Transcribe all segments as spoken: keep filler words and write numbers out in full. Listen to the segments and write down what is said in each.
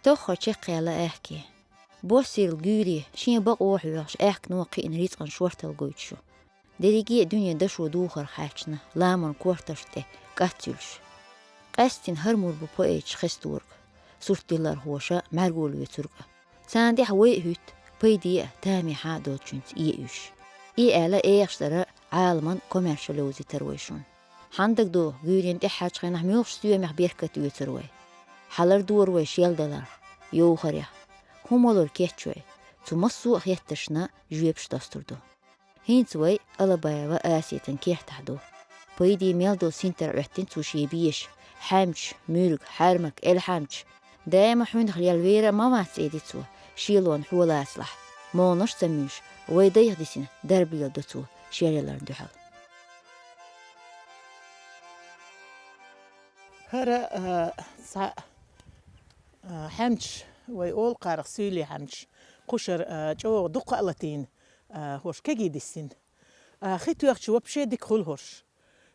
Тоххар чекхъяьлла аьхке. Боссийрал гуьйре, шен бакъо хьоьхуш, аьхкено кхиъна рицкъан шортал гойтуш ю. Дерриге а дуьне дашо духар хьаьчна, ламан корташ тӀе кӀац юьлуш. Къаьсттина хӀара мур бу поэташ хестарг, сурт диллархоша мӀаьргур лоьцург а. Царна тӀехь вай а хӀуьтту, пайде а, тамехьа а долчуьнца ийуьш. И аьлла, эхаш дара Ӏаламан комаьрша ловзийтар вай шуна. Хьан дагадогӀу, гуьйренна тӀаьххьарчу хенахь муьлхачу стоьмех беркат оьцура вай? Хьалар дора вай шел даларх, йовхарех? ХӀун молура кечвай? Цу массо а хеттаршна жоьпаш достур ду. ХӀинца вай Алабаева Асетан кертахь ду. Пайде мел долу синтар Ӏоьттина цо шен беша: хьаьмчаш, муьрг, хьаьрмак, элхьаьмчаш. Даима хьуьнах лелла вер а ма вац, элира цо, шелонна хьолацалахь. МолгӀанаш а ца муьйш, вай дайх дисина дарба леладо цо шел яларна дуьхьал. ХӀара, а, цхьа, а, хьаьмчаш, вай олу кхарах суьйле хьаьмчаш, кхушара, а, чӀогӀа дукха а латийна, а, хӀорш кегий диссина. А, хи тоьхча вообще дика хуьлу хӀорш.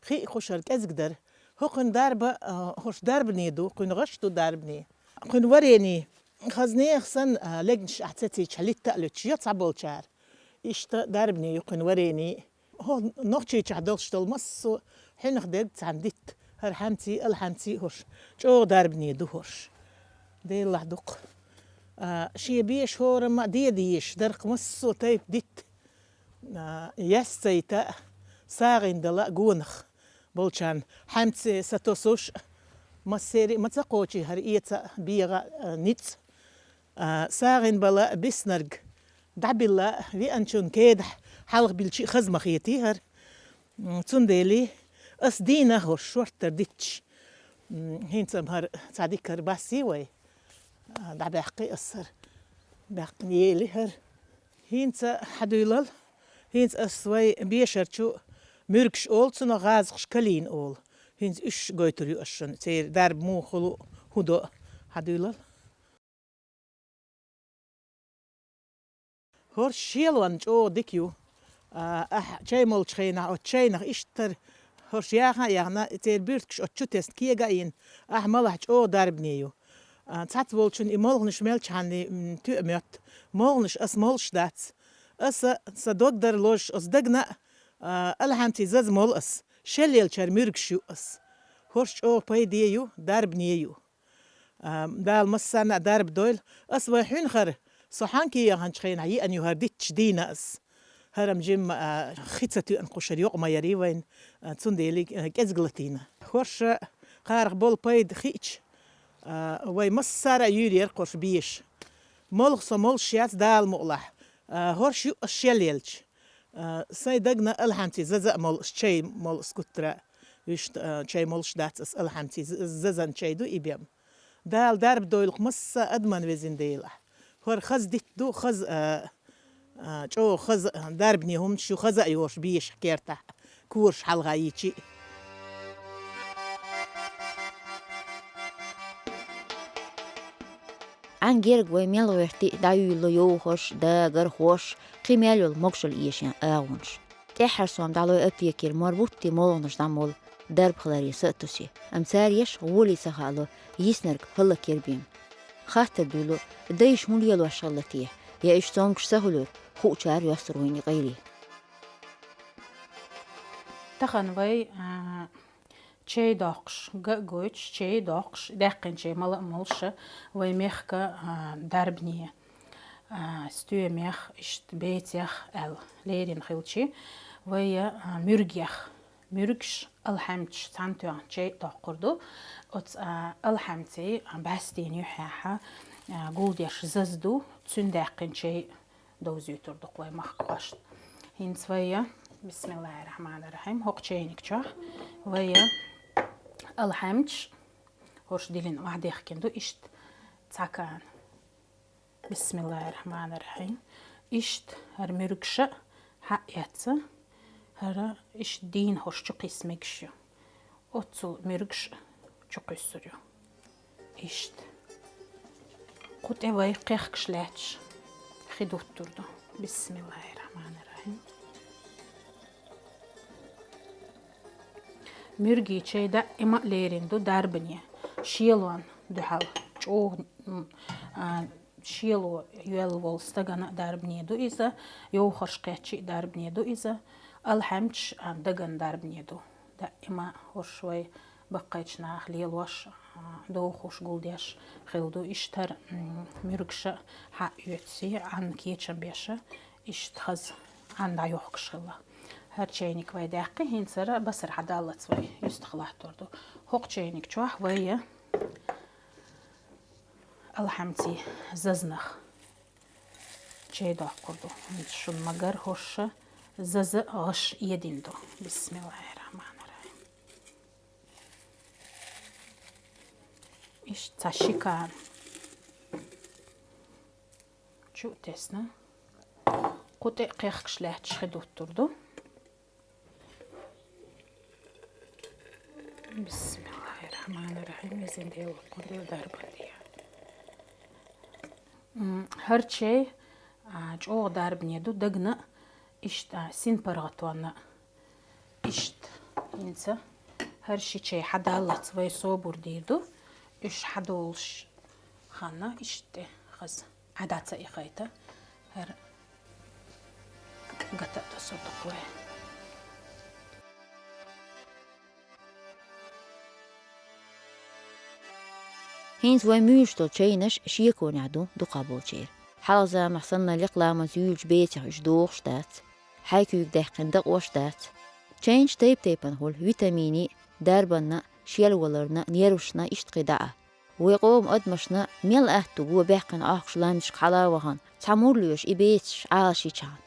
Хи а кхушара кӀезиг дара. ХӀокхуьнан дарба, а, хӀорш дарбане ду, кхуьнан гӀаш ду дарбане. Кхуьнан варени, хаза нехан санна, а, легнаш ахь ца цийча литта а луьттуш йо цхьаболчара. Иштта дарбане ю кхуьнан варени. ХӀо Нохчийчохь долуш долу массо а хьуьнах дерг цхьаьна дитта, хӀара хьаьмций, алхьаьмций хӀорш, чӀогӀа дарбане ду хӀорш. Делахь дукха. А, шен беша хӀорамма а деда езаш, дарх массо а тайпа дитта. А, яьссайта а, сагӀина дала а гонах болчарна, хьаьмце сатосуш а, массери а ма ца кхочий хӀара эца а, бегӀа а, ницкъ. А, сагӀина бала а, биснарг дӀабилла а, веанчун кедахь хьалха билчи а хаза ма хетий хӀара. М, цундели ас дийна хӀорш шорттара дитташ. М, хӀинца-м хӀара цхьа дикара бассий вай. А, дӀабаьккхи ас хӀара. Баьккхина ели хӀара. ХӀинца хьадуьйлал, хӀинца ас вай бешарчу муьргаш олу, цунах гӀазакхаш калийна олу. ХӀинца уьш гойтур ю ас шуна, церан дарба муха хуьлу, хӀун до а. Хьадуьйлал. ХӀорш шелонна чӀогӀа дика ю. А, ахь чай молчу хенахь, оцу чайнах иштта хӀорш яхна а яхна, церан буьртигаш оцу чу тесна кега а йина, ахь малахь чӀогӀа дарбане ю. А, цхьацца волчун и молгӀанаш мелчхьанний, м, тоьа моьтту. МолгӀанаш ас молуш дац. Аса сан дог дара лозуш, ас дагна а, а, алхьамций заза молу ас. Шел елчара муьргаш ю ас. ХӀорш чӀогӀа пайде ю, дарбане ю. А, Дала массарна а дарба дойла. Ас вай хьуьнхара, со хьанке яханчу хенахь, йиъана ю хӀара дитташ дийна ас. ХӀара-м жимма, а, хи ца тоьъна кхушара йокъа ма ярий вайн, а, цундели, а, кӀезиг латийна. ХӀорша кхарах болу пайда хиъча, а, вай массара а йийр яра кхорш беша. Молха со молуш яц Дала мукъалахь. А, хӀорш ю ас шел елча. А, сайн дагна алхьамций заза а молу ас, чай молу ас гуттара а. Вуьшта, а, чай молуш дац ас алхьамций, з-, зазан чай ду и бен. Дала дарба дойлакх масса адаман везин Делахь. ХӀора хаза дитт ду, хаза, а, а, чӀогӀа хаза, а, дарбане хӀуманаш ю, хаза а йош беша кертахь, кораш хьалха йичи. Ӏан герга вай мел гӀоьртий дӀаюьйлу йовхарш, дагар, хӀорш, кхин мел йолу могушалла эшна агӀонаш. ТӀаьххьара сом дӀалой аптекера морбутти молгӀанаш дӀамолу, дарба хиларе са а туси. Амма цара еш гӀоле ца хаало, йиснарг хӀаллакьяр бен. Хаттар дуьйлу, дайша хӀун лелош хилла те, я уьш цомгуш ца хуьлура, хуучара йоссур вайна и къайле. Тахана вай, а, чай доккхуш, га а гойтуш, чай доккхуш, даьккхина чай мала а молуша, вай мехка, а, дарбане, а, стоьмех, иштта бецех аьлла лерина хилчи, вай, а, муьргех, муьргаш, алхьамчаш цхьаьна тоьхна чай а доккхур ду. Оцу, а, алхьамций, а, бӀаьстийна юьххьехьа, а, гулдеш заза ду, цуьнан даьккхина чай довзуьйтур ду-кх вай махкахошна. ХӀинца вай, бисмиллахӀир-рахьманир-рахьим, хӀокху чайниг чохь вай алхьамчаш хӀорш дилина охьадехкина ду иштта цхьа кана. БисмиллахӀир-рахьманир-рахьим. Иштта хӀара муьргаша хьаэцна, хӀара иштта дийна хӀорш чу кхиссина мегаш ю. Оццул муьргаш чу кхуьссур ю. Иштта. Кху тӀе вай кхехкаш лаьтташ хи дуттур ду. БисмиллахӀир-рахьманир-рахьим. Муьргий чай даима а лерина ду дарбане. Шелонна дуьхьал чӀогӀа А, шело йоьлла волу стагана а дарбане ду иза, йовхарш кхеччи а дарбане ду иза, алхьамчаш а дагана дарбане ду. Даима хӀорш вай баккхийчу наха лелош, а, довхуш, гулдеш хилла ду. Иштта хӀара, м, муьргаш а хьаоьций, Ӏан кечам беша, иштта хаза Ӏан дӀайохкуш хилла. ХӀара чайник вай даьккхи, хӀинца хӀара басар хьадаллалц вай юьстах латтор ду. ХӀокху чайник чохь вай я алхьамций зазнах чай доккхур ду. ХӀинца шуна ма-гарра, хӀорш заза гӀаш эдина ду. Бисмиллахир-рахманир-рахим. Иштта цхьа ши кан чу а тесна, кху тӀе а кхехкаш лаьтташ хи дуттур ду. Бисмиллахир-рахманир-рахим. Везан Дела, воккха Дела, дарбан де. М, хӀара чай, а, чӀогӀа дарбане ду дагна а, иштта синпаргӀатонна а. Иштта хӀинца хӀара ши чай хьадаллалц вай собар дийр ду. Уьш хьадолуш ханна иштта тӀе хаза Ӏа дӀа ца ихайта, хӀара гата а тосур ду-кх вай. ХӀинца вай муьйлуш долу чайнаш шеконехь ду дукхахболчеран. Хьалха заманахь санна лекха ламанца юьйлучу бецех уьш дохуш дац, хьайкуьйга даьккхина дакъош дац. Чайнаш тайп-тайпана хуьлу: витаминийн, дарбанна, шелваларна, нервашна, иштта кхин дӀа а. Вай къоман адамашна мел атта ду го баьккхина Ӏохкуш лаьмнашка хьала а вахана, цхьа мур лоьшу и бецаш Ӏалашйичхьана.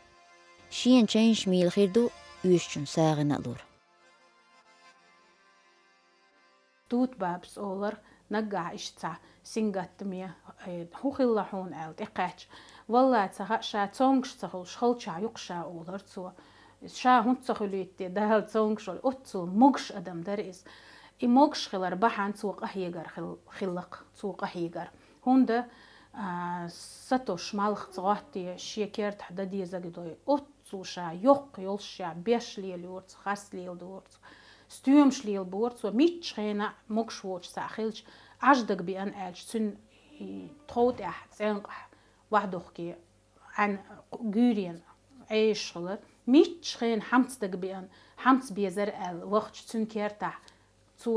Шена чайнаш мийла хир ду, оьшучунна сагӀина а лур. Тутбабас олар, наггахь иштта цхьа сингаттаме, э, хӀун хилла хьуна аьлла, тӀекхаьчча, валлай, ца хаьа, ша цомгуш ца хуьлуш, халчахь ю-кх ша, олар цо. Ша хӀунда ца хуьлуьйту те, Дала цомгуш волу, оццул могуш адам дара иза. И могуш хилар бахьана цо къахьегар хил-, хилла-кх, цо къахьегар. ХӀунда, а, сатосуш малхаца гӀоттае, шен кертахь дан дезаг дой, оццул ша йоккха йолуш, ша беш лелайора цо, хас леладора цо, стоьмаш лелабора цо, мичча хенахь могуш воцуш цхьаъ хилча, Ӏаж дагабеана аьлча, цуьнан, и, тхов тӀехь, цӀенкъахь, вахдохке, Ӏаьн гуьйренан Ӏешаш хилар. Мичча хенахь хьамц дагабеана, хьамц безара аьлла вахча цуьнан кертахь, цо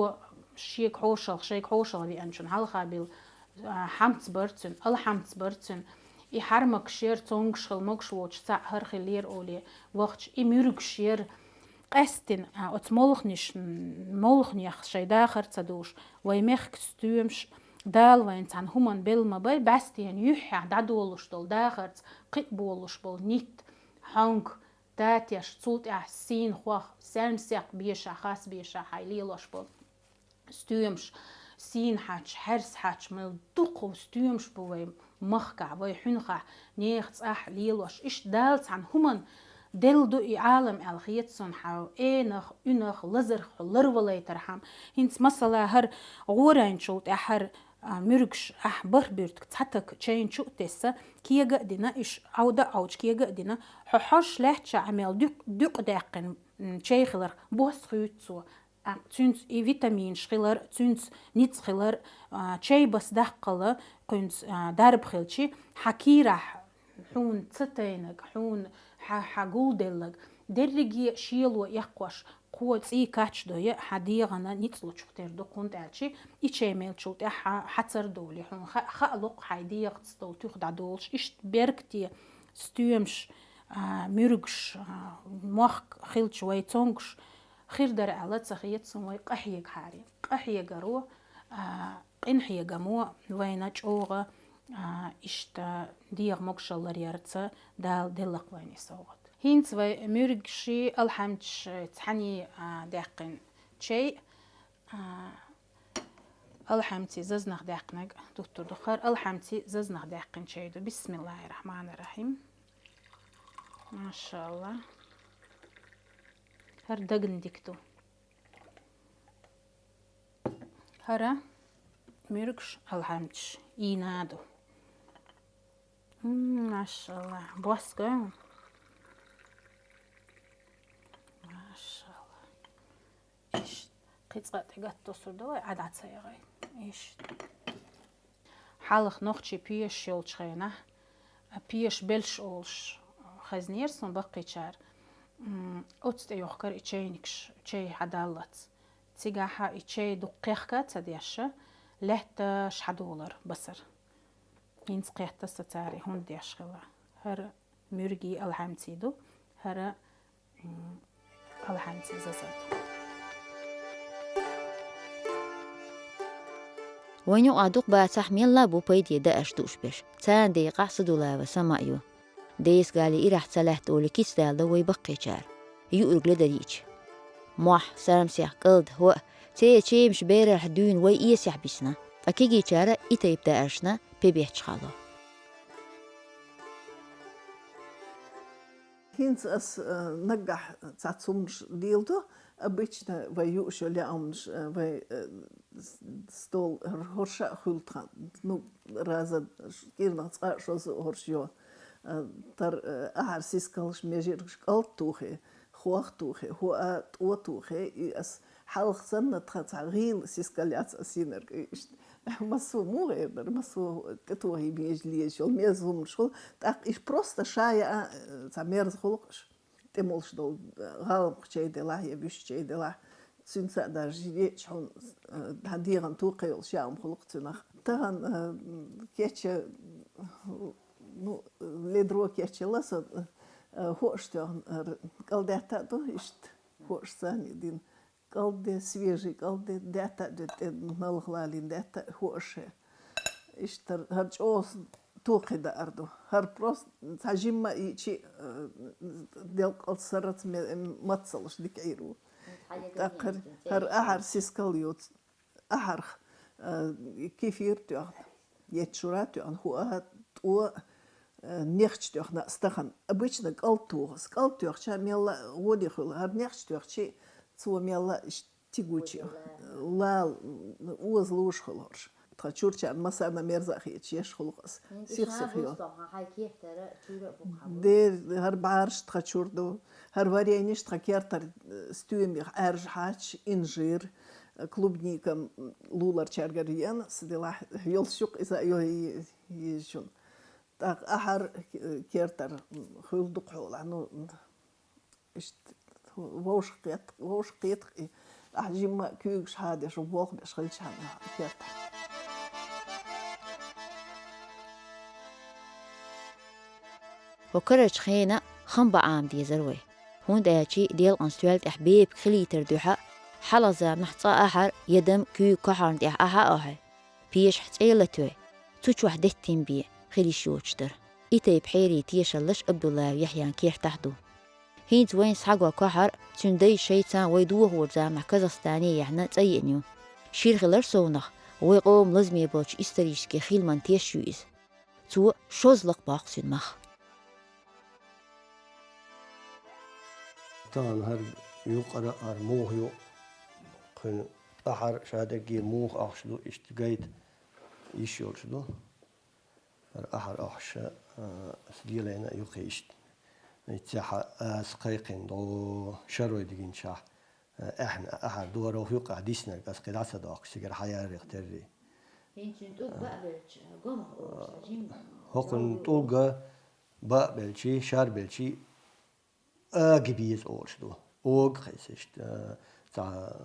шега хьошалгӀа, шайга хьошалгӀа веанчунна хьалха билла, а, хьамц бара цуьнан, алхьамц бара цуьнан. И хьарамакаш яра, цомгуш хила могуш воцуш цхьаъ хӀара хиллера олий вахча, и муьргаш яра. Къаьсттина, а, оцу молханаш, молханех шайн дахар ца дугӀуш, вай мехкан стоьмаш, Дала вайна цхьана хӀуманна белла ма бай, бӀаьстенан юьххьехь дӀадолуш долу дахарца кхиа болуш болу нитт, хьонг, татеш, цул тӀаьхьа сийна хох, саьрмсекх бешахь, хас бешахь хьайн лелош болу стоьмаш, сийна хьач, хьаьрса хьач, мел дукха стоьмаш бу вай махкахь, вай хьуьнхахь, нехан цӀахь лелош. Иштта Дала цхьана хӀуманна делла ду и Ӏалам аьлла хета суна хьо, энах, уьнах, лазарх хьо ларвалайтархьама. ХӀинца, масала, хӀара гӀорайначул тӀаьхьа хӀара, а, муьргаш ахь бархӀ буьртиг цхьа таг чайна чу а тесса, кега а дина, уьш Ӏовда а Ӏовча кега а дина, хьо хьожуш лаьттача Ӏа мел дуькъ-, дуькъ даьккхина, м, чай хиларх бос хуьйцу цо. А, цуьнца и витаминаш хилар, цуьнца ницкъ хилар, а, чай бас даккхала, кхуьнца, а, дарба хилчи, хьан кийрахь хьуна ца тайнарг, хьуна хьан, хьан гулделларг, дерриге а шело эккхош, кхо цӀий качдой а хьан дегӀана ницкъ лучух тера ду, хӀунда аьлча и чай мелчул тӀаьхьа хьан цар довлий хьуна хаа, хаа локху хьайн дегӀаца долу туьха дӀадолуш. Иштта беркате стоьмаш, а, муьргаш, а, мохк хилча вай цомгуш хир дара аьлла ца хета суна вай къахьегахьара. Къахьегаро, а, къинхьегамо вайна чӀогӀа, а, иштта дегӀан могушалла ларъярца Дала делла-кх вайна и совгӀат. ХӀинца вай муьргаши алхьамчаши цхьаьний, а, даьккхина чай, а, алхьамций зазнах даьккхинарг дуттур ду. ХӀара алхьамций зазнах даьккхина чай ду. Бисмиллахир-рахманир-рахим. Машалла. ХӀара дагна дика ду. ХӀара муьргаш алхьамчаш ийна ду. М, машалла. Боско. Машалла. Иштта. Кхин цкъа тӀе гатта тосур ду вай, Ӏа дӀа ца яхай. Иштта. Хьалха нохчий пешаш йолчу хенахь, а, пешаш белш олуш хезнера суна баккхийчара. М, оцу тӀе йохкара и чайникаш, чай хьадаллалц. Цигахь и чай дукха кхехка а ца деш, лаьтташ хьадолар басар. ХӀинца кхетта со цара и хӀунда деш хилла. ХӀара муьргий алхьамций ду, хӀара, м, алхьамций заза ду. Вайн юкъахь дукха бацахь, мелла а бу пайде даарш дууш берш. Царна декъахь Садулаева Сама а ю. Дайсгали ирахь ца лаьтта олий кица даладо вай баккхийчара, юург ледар йиъча. Мохь, сармсех, кӀалд, хӀоъ, церан чемаш берархьа дуьйна вай эсехь бисна, ткъа кегийчара и тайпа дааршна пе бетташ хало. ХӀинца ас, э, наггахь цхьацца хӀуманаш леладо, обычно вай юуш йолу яа хӀуманаш, э, вай, э, с-, стол хӀор-, хӀорша а хуьлу тхан, ну, раза ш-, кӀирнах цкъа а шозза а хӀорш йо. Э, тар, э, ахьар сискалш, межиргаш кӀалд тухий, хох тухий, хӀоа, тӀо тухий, и ас хьалха санна тхан цхьа гӀийла сискал яц ас йинарг, и иштта. Массо а муха эр дара, массо а тӀетохий межа лезаш йолу меза хӀуманаш хуьлу, тӀаккха иштта просто ша яа, э, цхьа мерза хуьлу-кх уьш. ТӀе молуш долу, э, гӀалмакх чай делахь я вуьш чай делахь, цуьнца а даже еъча хьуна, э, дегӀан тукхе йолуш яа хӀума хуьлу-кх цуьнах. Тахана, э, кечъян, ну, ледро кечъелла со, э, хӀоаш тоьхна, э, кӀалдаьтта а ду, иштта хӀоаш санна дина. КӀалде, свежий кӀалде, даьтта а дуьту тӀе налхалалийна даьтта а хӀоаш. Иштта хӀара чӀогӀа тоххий даар ду. ХӀара просто цхьа жимма а йиъчи, э, делкъалц сарац ме-, маццалаш дика Ӏийр ву. ТӀаккха хӀара ахьар сискал йоцу. Ахьарх, э, кефир тоьхна, еттан шура тоьхна, хӀоа, тӀо, э, нехча тоьхна ас тахана. Обычно кӀалд туху ас. КӀалд тоьхча мелла а гӀоли хуьлу. ХӀара нехча тоьхчи, цо мелла а иштта тигучи, лала, оза луш хуьлу хӀорш. Тхан чурчарна масарна мерза а хеташ еш хуьлу ас. Сих-сих йо. Дера, хӀара бӀараш тхан чур ду. ХӀара варенеш тхан кертара, э, стоьмех Ӏаьржа хьач, инжир, э, клубника, м, луларчаьргара еана, ас делахь йолуш юкъа иза а йо-, е-, езачун. ТӀаккха ахьар, э, кертара, м, хуьлу дукха хьолахь, ну, м, иштта вовшах кхет-, вовшах кхетах и. Ахьа жимма а куьйгаш хьадеш, болх беш хилчахьана кертара. ХӀокхарчу хенахь хам бан Ӏама дезара вай. ХӀунда аьлча делкъан стоьл тӀехь бепиг хилийтар дуьхьа, хьалха заманахь цкъа ахьар, я дам куьйга кохьарна тӀехь ахьа а охьий, пешахь цӀе а латоьй, цу чохь деттина бен хила йиш йоцуш дара. И тайпа хьерий тешаллаш Абдуллаев Яхьъян кертахь ду. ХӀинца вайна схьагой кохьар, цуьнан дайша шайца вай дохорчу заманахь Казахстане яьхьна цӀа йиъна ю. Шира хилар совнах, вай къоман лазаме болчу исторически хиламан теш ю иза. Цо шозза лакха боккху цуьнан мах. Тахана хӀара юкъара, хӀара муха ю, кхуьнан ахьар шадерриге муха ахча ду, иштта гайта йиш йолуш ду. ХӀара ахьар ахча, а, ас лелийна а ю кхин иштта. И цехьа аса кхайкхина догӀу шарой дигинчохь, а, аьхна ахьар дора юккъехь диснарг ас кхин дӀа ца доккхуш, цигара хьаярех терри. ХӀинца тӀулг баъ белча, гомах олуш, жим. ХӀокхуьнан тӀулга баъ белчи, шар белчи, ага беза олуш ду. Ога кхайса иштта, цхьа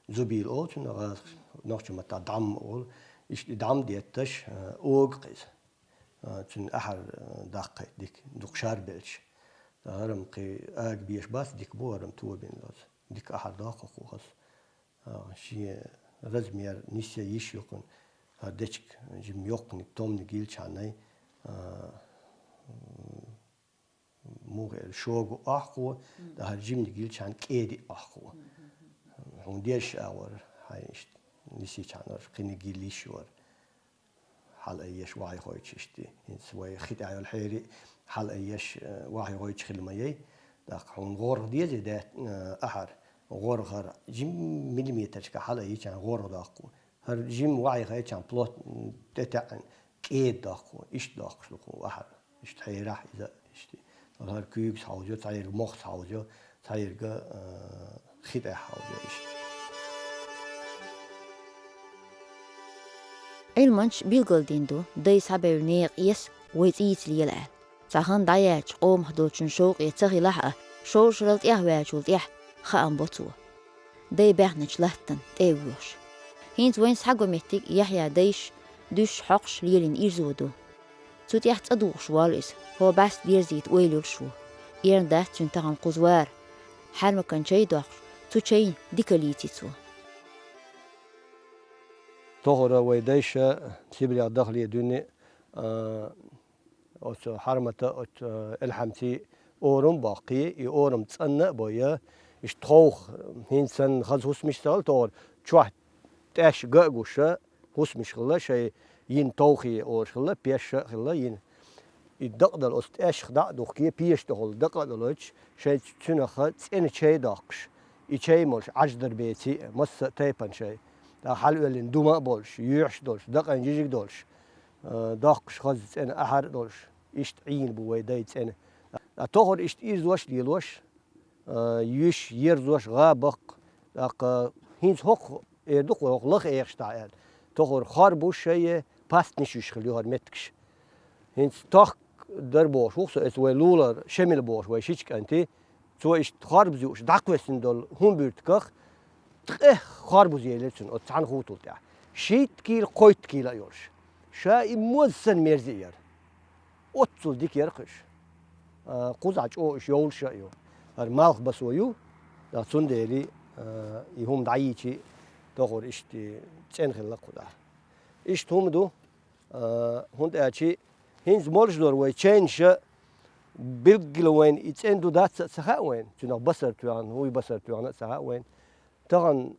зубил олу цунах, гӀазкхаша, нохчийн маттахь дӀам олу. Иштта и дӀам детташ, ога кхайса. Цуьнан ахьар даккхайта дика, дукха шар белча. ХӀара-м кхин ага безаш бац, дика бу хӀара-м тобина лоза. Дика ахьар доккху кхухьа ас. Шен размер нисъян йиш ю кхуьнан. ХӀара дечиг жимма йоккханиг, томниг йилчхьанай, муха эр, шога охьакхо, ткъа хӀара жиманиг йилчхьана кӀеди охьакхо. Хьуна дезаш агӀор, хьайн иштта нисичхьана кхиниг йила йиш йора. Хьала а еш вахьа йохуьйтуш иштта. ХӀинца вай хи тӀехь йолу хьери хьала а еш, э, вахьа йохуьйтуш хила ма яй. ТӀаккха хьуна гӀоргӀа дезий даьтта, э, ахьар. ГӀоргӀа хӀара жимма миллиметрашка хьала а йичхьана гӀоргӀа доккху. ХӀара жимма вахьа яхийтчхьана плот, м, тӀетаьӀна кӀеда доккху, иштта доккхуш ду кху ахьар. Иштта хьерахь иза, иштта. ХӀара куьйгас хьовзайо, цхьаерга мохс хьовзайо, цхьаерга, а, хи тӀехь хьовзайо, иштта. Ӏилманчаша билгалдина ду, дай схьабевлла некъа эс вай цӀийца лела аьлла. Цхьа хан дӀаяьлча, къомах долчун шовкъе ца хилахь а, шовшарал тӀехваьллачул тӀаьхьа хаам бо цо. Дай баьхначу латтана тӀе а воьхуш. ХӀинца вайна схьаго меттиг Яхьъя дайша дуьсуш, хьокхуш лелийна ирзо ду. Цу тӀехь цӀа духуш воллу иза, хӀо бӀаьста дерзийта ойла йолуш ву. Эрна дац цуьнан тахана кхуза вар. Хьаьрмакан чай доккхуш, цу чайна дика лийци цо. Тохара вай дайша Сибрех дахале дуьйна, а, оцу Хьармата, оцу, а, Элхьамци орам боккхий, и орам цӀанна а бойа, иштта тховх, хӀинца санна хаза хӀусамаш ца хилла тохара, чохь тӀеш га а гуша, хӀусамаш хилла, шайн йина товхе ораш хилла, пеша а хилла йина. И дакъадала оцу тӀешах дӀа а духке, пеша тӀехула дакъа а далойтуш, шайн цуьнах цӀена чай доккхуш, и чай молуш Ӏаж дара беций а, масса а тайпана шай. ТӀаккха хьалаоьллина дума а болуш, юьхьаш а долуш, дакъайн жижиг а долуш, а, доккхуш хаза цӀена ахьар а долуш, иштта Ӏийна бу вай дай цӀена. Ткъа тохара иштта ирзош а лелош, а, юьш, ерзош, гӀа баккха, тӀаккха хӀинца хӀокху эр ду-кх вай, хӀокху лаха эхаш дӀа аьлла. Тохара хор бу шайе, пастниш юьш хила ю хӀара меттигаш. ХӀинца тохк дар бохуш ву-кх со, эца вай лулара Шемил бохуш вай шича кӀанти, цо иштта хорбаз юуш дӀакхоьссина долу хӀун буьртигах, ткъех хорбаз елира цуьнан оцу цхьана хутул тӀехь. Шийтта кийла, кхойтта кийла а йолуш. Ша и моза санна мерза а яра. Оццул дика яра-кх уьш. А, кхузахь чӀогӀа уьш йовлуш а ю. ХӀара малхбасо ю, ткъа цундела, а, и хӀума дӀайийчи, тохара иштта цӀена хилла-кх кхузахь. Иштта хӀума ду, а, хӀунда аьлча хӀинца молуш дара вай чайнаша, билггала вайна и цӀена ду дац а ца хаьа вайна, цуьнах басар тоьхна, хӀуй басар тоьхна а ца хаьа вайна. Тахана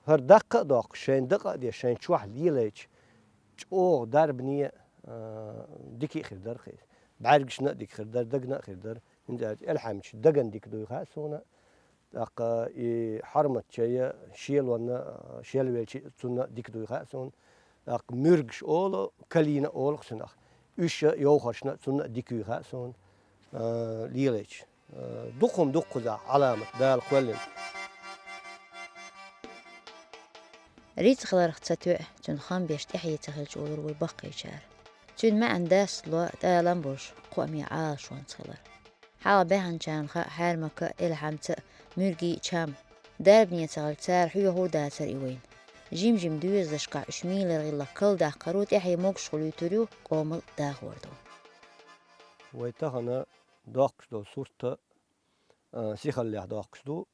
хӀара даккха а доккхуш, шайна дакъа а деш, шайн чохь лелайча, чӀогӀа дарбане а, а, дика а хир дара-кх иза. БӀаьргашна а дика хир дара, дагна а хир дара. ХӀинца аьлча, Элхьамча дагна дика дуй хаьа суна. ТӀаккха и Хьармат чай а, шелонна, а, шелвелча а цунна а дика дуй хаьа суна. ТӀаккха муьргаш олу, калийна олу-кх цунах. Уьш а йовхаршна а цунна а дика юй хаьа суна, а, лелайча. Дукха хӀума ду-кх кхузахь Ӏаламат Дала кхоьллина. Рицкъахиларх ца тоьа, цуьнан хам беш тӀаьхье ца хилча олура вай баккхийчара. Цуьнан маьӀна дастало а, тӀалам а болуш, кхоаме Ӏалашонца хилар. Хьалха баьхначарна хаьа Хьаьрмака а, Элхьамца а, Муьргий а чам. Дарбане ца хилча, цара хьоьхур дацара и вайна. Жим-жима доьзалшкахь уьш мелара гӀиллакх карладаккхаро тӀаьхье могушалла юьтур ю, къомал дахор ду. Вай тахана доккхуш долу сурт а, а, сихаллехь доккхуш ду.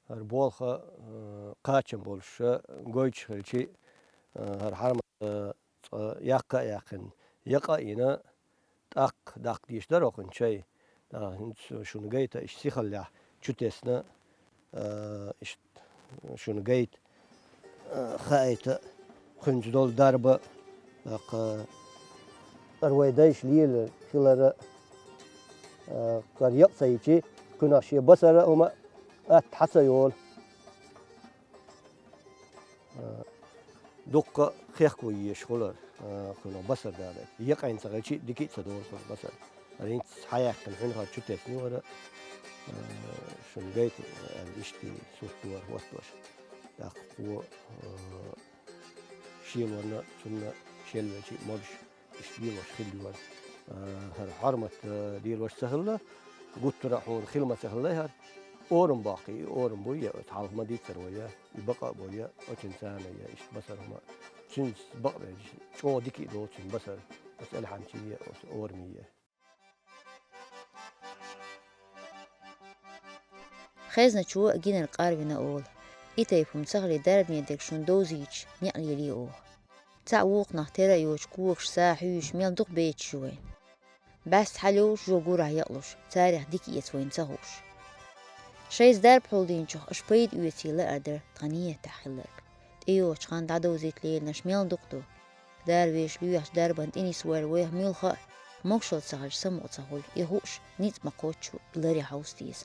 ХӀара болх а, а, кхачам болуш а гойтуш хилчи, а, хӀара Хьармат, а, цкъа яккха а яьккхина, якъа а йина, тӀаккха даккха дезаш дара хӀокхуьнан чай. ТӀаккха хӀинца шуна гайта, иштта сихаллехь чу тесна, а, иштта шуна гайта, а, хаийта кхуьнца долу дарба, тӀаккха хӀара вай дайша лелийна хилар а, а, хӀара якъа ца йичи, кхуьнах шен басара а хӀума атта хьа ца йолу. А, дуккха а хехко езаш хуьлу, а, кхуьнах басар далийта. Якъайна ца хилчи, дика а ца долу кхуьнах басар. ХӀара хӀинца схьаяьккхина хьуьнхара чу тесна ю хӀара, а, шуна гайта аьлла, иштта сурт ю хӀара хӀоттош. ТӀаккха кхо, а, шелонна, цунна шелвелчи а молуш, иштта лелош хилла ю хӀара. А, хӀара Хьармат, а, лелош ца хилла, гуттара а хьуна хила ма ца хилла хӀара. Орам боккхий, и орам буй, я оцу хьалха ма дийццара вай, я и бакъа а буй, я оцуьнан царна, я иштта басар хӀума. Цуьнца бакъ бевлча, чӀогӀа дика а доцу цуьнан басар, оцу Элхьамчий, я оцу орамий, я. Хезначо а гинарг къарвина олу. И тайпа хӀума ца хилий, дарбане дерг шуна довзуьйтуш, некъ лелий оха. Цхьаъ вукху нах тера а йоцуш, когаш, са хьуьйсуш, мел дукха бецаш ю вайна. БӀаьста хьалйовлуш жо гурахь якълуш, царех дика эца вайна ца хууш. Шайца дарба хьулдийначух аша пайда оьций лаар дара тхан нийятехь хилларг. ТӀейогӀучу ханна дӀадовзийта лелийнарш мел дукха ду. Дара вешан лоьхачу дарбан тӀе нисвойла вайх муьлхха а, могушалла ца хилча, самукъа ца хуьлу, и хууш, ницкъ ма кхоччу, и ларъян хьовса деза.